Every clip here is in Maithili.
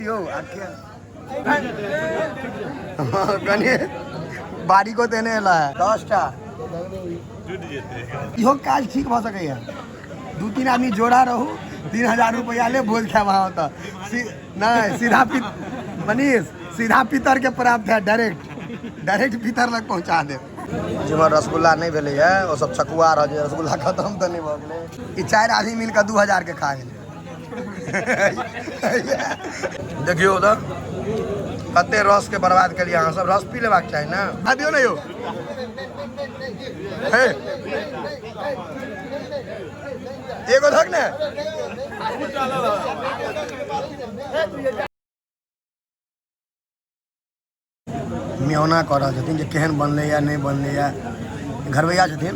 यौ कनि बारीको तेने एला है 10टा। इहो काज ठीक भऽ सकैया, 2-3 आदमी जोड़ा रहू, 3000 रुपया ले भोज खायब अहाँ ओतऽ। नहि सीधा मनीष सीधा पितर के प्राप्त है, डायरेक्ट डायरेक्ट पितर लग पहुँचा देब। जिम्हर रसगुल्ला नहि भेलैए ओ सब चकुआ रहल छै, रसगुल्ला खतम तऽ नहि भऽ गेलै। ई 4 आदमी मिल कऽ 2000 के खा गेलै। देखियौ उधर कते रस के बर्बाद केलियै अहाँ सब, रस पी लेबाक चाही ने। आ दियौ ने यौ, हे एगो धक ने। मियौना कऽ रहल छथिन जे केहन बनलैए नहि बनलैए। घरबैया छथिन।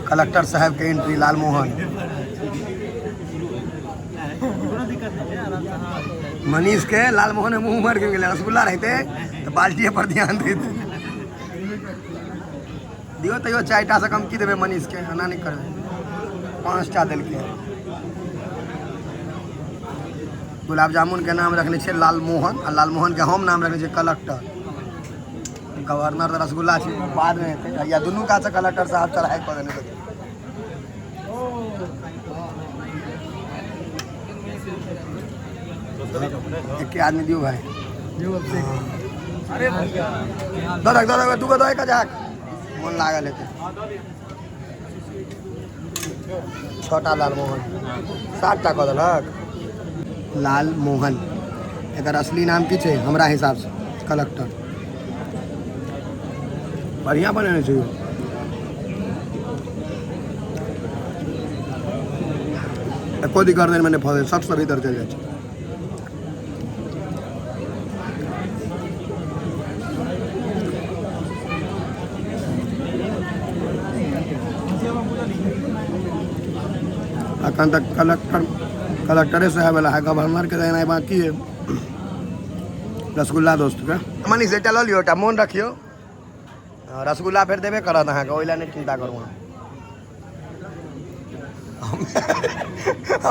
कलेक्टर साहब के एंट्री लालमोहन। मनीष के लालमोहन मुँह मर गेलै, रसगुल्ला रहते तऽ बाल्टिए पर ध्यान देते। दियौ तैयो 4टा से कम की देबै मनीष के, एना नहि करबै। 5टा देलकै। गुलाब जामुन के नाम रखने छै लालमोहन, आ लालमोहन के हम नाम रखने छियै कलेक्टर। गवर्नर तऽ रसगुल्ला छै, बाद में हेतै। या दुनू कात से कलेक्टर साहब चढ़ाई कऽ देने छथिन। एके आदमी दियौ भाई। दऽ दक, दऽ दक, दूगो दऽ एक हजार। मोन लागल हेतै। 6टा लालमोहन, 7टा कऽ देलक। लालमोहन एकर असली नाम की छै हमरा हिसाबसँ? कलेक्टर। बढ़िआँ बनेने छै यौ। एको दी गर्दनमे नहि फँसै, सबसँ भीतर चलि जाइ छै। अखन तक कलेक्टर कलेक्टरे साहब एला है, गवर्नर के देनाइ बाकी है रसगुल्ला दोस्त के। मनीष एकटा लऽ लियौ, एकटा मोन रखियौ, रसगुल्ला फेर देबे करत अहाँके, ओहि लए नहि चिन्ता करू अहाँ।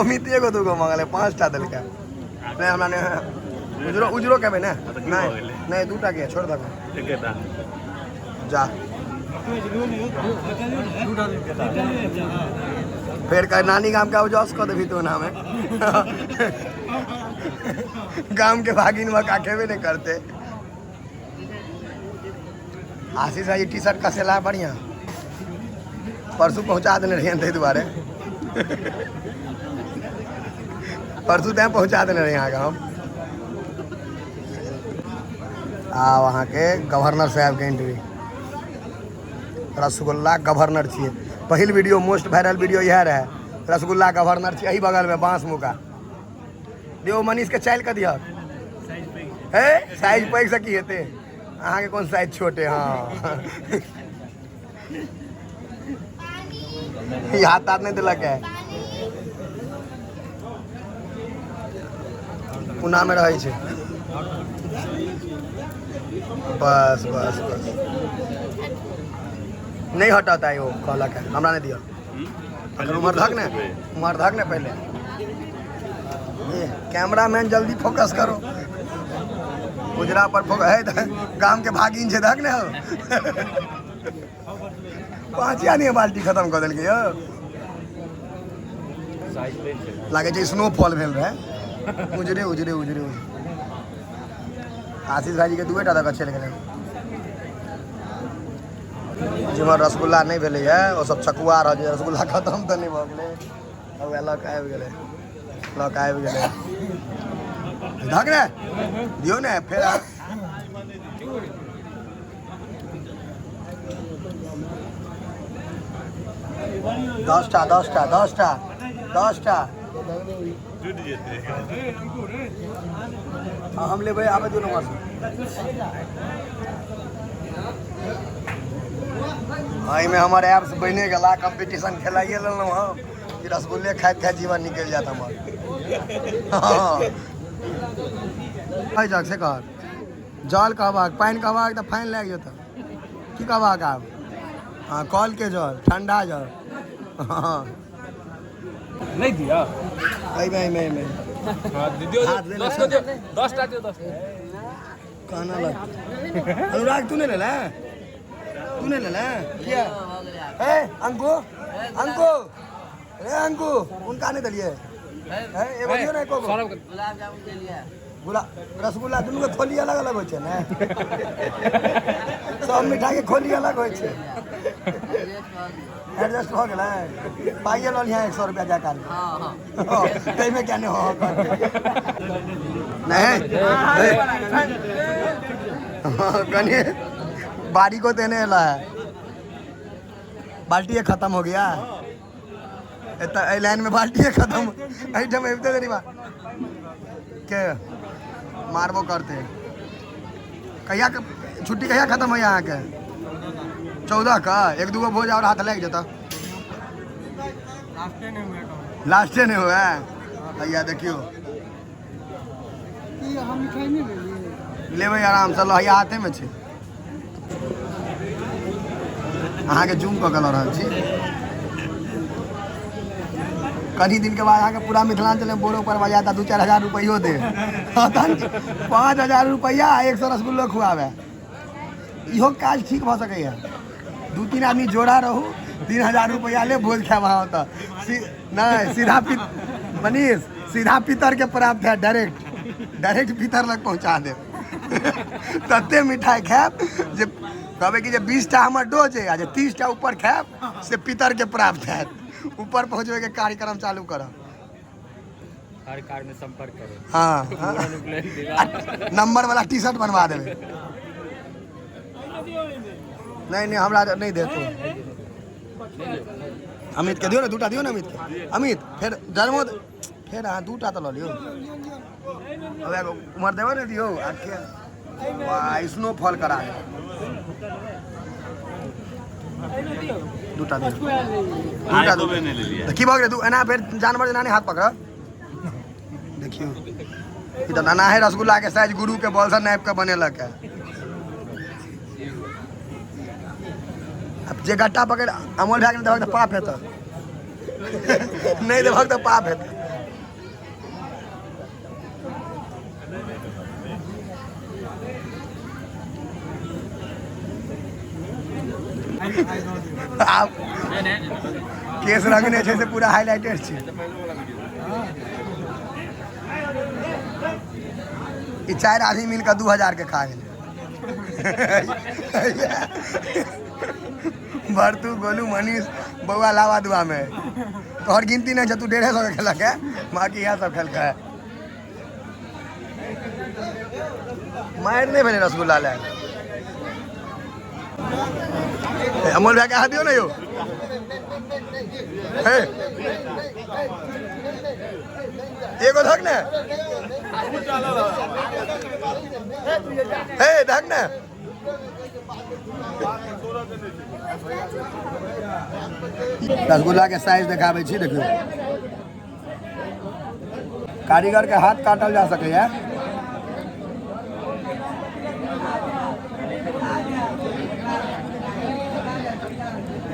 अमित एगो दूगो मंगलै, 5टा देलकै। नहि हमरा नहि, उजरो उजरो खेबै ने? नहि नहि, 2टा के छोड़ि दऽ जा। फेर कह नानी गाम के अवजस कऽ देबही तो ओनामे। गाम के भागिन बका खेबे नहि करते। आशीष भाई टी शर्ट कसेला बढ़िया, परसू पहुंचा देने रहियन ताहि दुआरे, परसू तैं पहुंचा देने रही अहाँके हम। आब अहाँके गवर्नर साहबके एंट्री। रसगुल्ला गवर्नर छियै। पहिल वीडियो मोस्ट वायरल वीडियो इएह रहै, रसगुल्ला गवर्नर छियै। एही बगलमे बाँस मुका दियौ मनीष के, चालि कऽ दिहक। हे साइज पैघ से की हेतै, अहाँके कोन साइज छोट है। हाँ ई हाथ ताथ नहि देलक है, पुना में रहै छै। बस बस बस, नहि हटत आइ। ओ कहलक है हमरा नहि दिअ। अखन उम्हर धक ने, उम्हर धक ने पहिले। कैमरा मैन जल्दी फोकस करो उजरा पर। फोकस है गाम के भागिन छै, धक ने हो। पाँचिया नहीं बाल्टी खत्म कऽ देलकै यौ। लागै छै स्नोफॉल भेल रहै। उजरे उजरे उजरे उजरे। आशीष भाईजी के दुएटा दऽ कऽ चलि गेलै। जिम्हर रसगुल्ला नहि भेलैए ओ सब चकुआ रहल छै, रसगुल्ला खत्म तऽ नहि भऽ गेलै। वएह लऽ कऽ आबि गेलै, लऽ कऽ आबि गेलै। धक ने दियौ ने फेर। 10टा 10टा 10टा 10टा हम लेबै, आबै दियौ नम्बर। एहिमे हमर एप्स बनि गेला, कॉम्पिटिशन खेलाइए लेलहुँ हम कि रसगुल्ले खाइत खाइत जीवन निकलि जायत हमर। हँ जग से कह, जल कहबाक पानि कहबाक तऽ फाइन लागि जेतऽ। की कहबाक आब? हँ, कलके जल, ठण्डा जल। हँ। नहि दिअ। एहिमे एहिमे एहिमे। हँ, दियौ। हाथ लेने। 10 गो दियौ, 10टा दियौ, 10। कहना लग अनुराग, तू नहीं लेला? तू नहीं लेला किया? ए अंकु, अंकु रे, अंकु, उनका नहीं दिलिए? ए, एगो दियो ने, एको गो। सौरभ के। गुलाब जामुन देलियै। गुलाब रसगुल्ला दुनू के खोली अलग अलग होइ छै ने, सब मिठाई के खोली अलग होइ छै। एडजस्ट भऽ गेलै। पाइए लऽ लिहा, 100 रुपया जा काल। हँ हँ। ताहिमे क्या नहि हो नहीं। कनी बारी को देने वाला है। बाल्टी खत्म हो गया। एतऽ एहि लाइन में बाल्टी खत्म। एहिठाम अबिते देरी बा के मारबो करते। कहिया के छुट्टी, कहिया खत्म होइया अहाँके? 14 का। एक दूगो भोज और हाथ लागि जेतऽ। लास्टे नहीं हुआ है भैया। देखियो, लेबै आरामसँ लहैया, हाथेमे छै। अहाँके जूम कऽ के लऽ रहल छी। कनी दिनके बाद अहाँके पूरा मिथिलाञ्चलमे बोरो पर बजायत आ 2-4 हजार रुपैयो दे। तहन 5000 रुपैआ आ 100 रसगुल्लो खुआबै, इहो काज ठीक भऽ सकैए। 2-3 आदमी जोड़ा रहू, 3000 रुपैआ ले भोज खायब अहाँ ओतऽ। नहि, सीधा मनीष, सीधा पितरके प्राप्त है। डायरेक्ट डायरेक्ट पितर लग पहुँचा देब। तते मिठाई खायब जे कहबै कि जे 20टा हमर डोज है आ जे 30टा ऊपर खायब से पितरके प्राप्त हैत। ऊपर पहुँचबैके कार्यक्रम चालू करब। हर कार में संपर्क करें। हाँ, नंबर वाला टी शर्ट बनवा देबै। नहीं नहीं, हमरा नहीं देतो। अमित के दियौ ने, दूटा दियौ ने अमित के। अमित, फेर जन्मो फेर अहाँ दूटा तऽ लऽ लियौ। अब एगो उम्हर देबै ने, दियौ। आ के वाह, स्नो फॉल करा दे। दूटा दियौ, दूटा एको बेर नहि लेलियै। तऽ की भऽ गेलै? दू एना फेर जानवर जेना नहि हाथ पकड़। देखियौ, ई तऽ नाना है रसगुल्ला के साइज गुरु के बल से नापि कऽ बनेलक है। आब जे गट्टा पकड़ि अमोल भए गेल, देबहक तऽ पाप हेतऽ, नहि देबहक तऽ पाप हेतै। आब केस रंगने छै से पूरा हाईलाइटेड छै। ई चारि आदमी मिल कऽ 2000 के खा गेलै। भरतू, गोलू, मनीष, बौआ, लावा दुआ में तोहर गिनती नहीं छै। तू 150 के खेलक है, बाकी इएह सब खेलक है। मारि नहि भेलै रसगुल्ला लए। ए, अमोल भैया के हाथ दियौ ने यौ। हे, एगो धक ने, हे धक ने। रसगुल्ला के साइज देखाबै छी, देखियौ। कारीगर के हाथ काटल जा सकैया।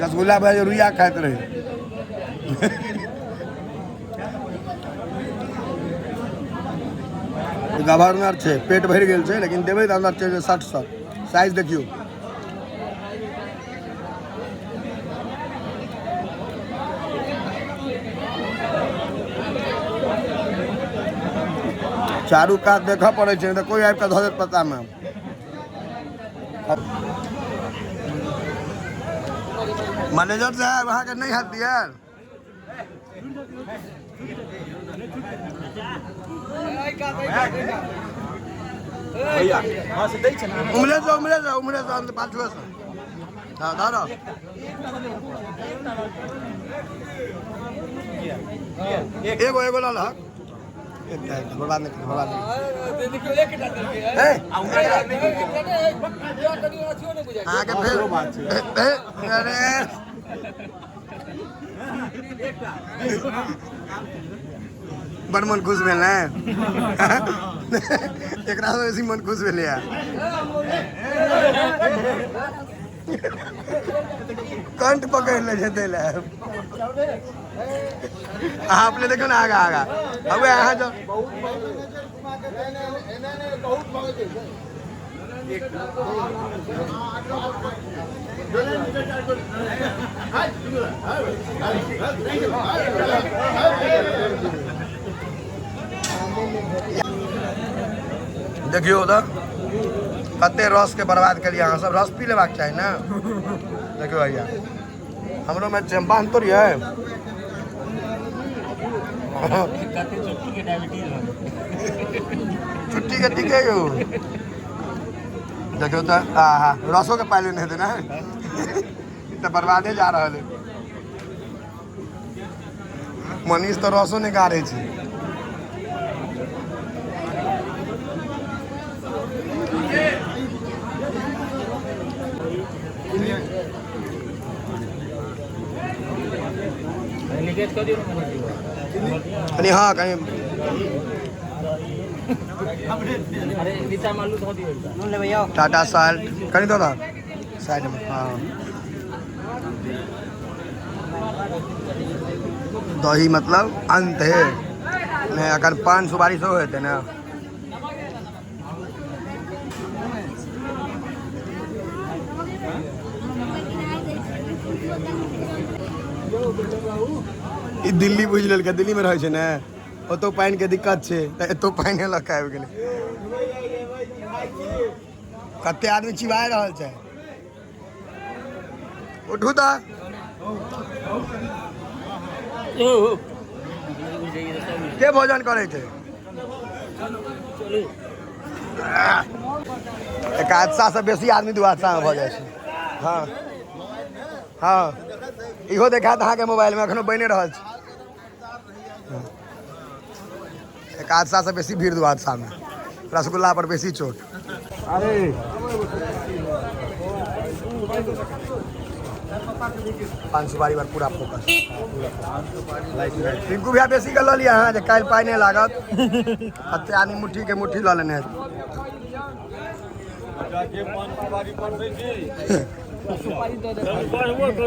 रसगुल्ला भाई रुइया खाइत रहे। गवर्नर छै, पेट भरि गेल छै, लेकिन देबै तऽ अंदर छै जे 60 सए। साइज देखियौ। चारू कात देखऽ पड़ै छै, नहि तऽ कोइ आबि कऽ धऽ देत पत्तामे। मैनेजर साहब, अहाँके नहि हैत दियल। उम्हरे से, उम्हरे से, उम्हरे से, अंदर पाछुए से। हाँ, धरो। एगो एगो लऽ लहक। एकटा एकटा, बर्बाद नहि करू, बर्बाद नहि करू। ए, अहाँके फेर ए, अरे बड़ मन खुश भेल ने। एकरा से बेसी मन खुश भेलै। कंठ पकड़ि लै छै, दै लए। अहाँ अपने देखियौ ने आगा आगा हवे अहाँ जाउ। देखियौ उधर कते रस के बर्बाद केलियै अहाँ सब। रस पी लेबाक चाही ने। देखियौ भैया हमरो में चंपान तोड़ ये कते चुट्टी के डायबिटीज हो छुट्टी के टिके यौ। देखियौ तऽ आहा रसो के पाइले नहि हेतै ने, ई तऽ बर्बादे जा रहल है। मनीष तऽ रसो नहि गारै छै। लीकेज कऽ दियौ ने मनीष जी। कनि हाँ कनि अरे नीचा में आलू धऽ दियौ एकटा। टाटा साल्ट कनि दऽ दऽ साइड में। हाँ दही मतलब अंत है नहीं, अगर पान सुपारी सेहो हेतै ने। ई दिल्ली बुझि लेलकै, दिल्ली में रहै छै ने, ओतौ पानि के दिक्कत छै तऽ एतौ पानि लऽ कऽ आबि गेलै। कते आदमी चिबाय रहल छै। उठू तऽ के भोजन करै छै? एकादशा से बेसी आदमी दुआदशा में भऽ जाइ छै। हाँ हाँ इहो देखायत अहाँके मोबाइल में, एखनो बनि रहल छै। एकादशा से बेसी भीड़ दुआदशा में, रसगुल्ला पर बेसी चोट। अरे पान सुपारी पर पूरा फोकस। टिंकू भैया बेसी के लऽ लिअ अहाँ, जे काल्हि पाइ नहि लागत। कते आदमी मुट्ठी के मुट्ठी लऽ लेने। पान सुपारी पर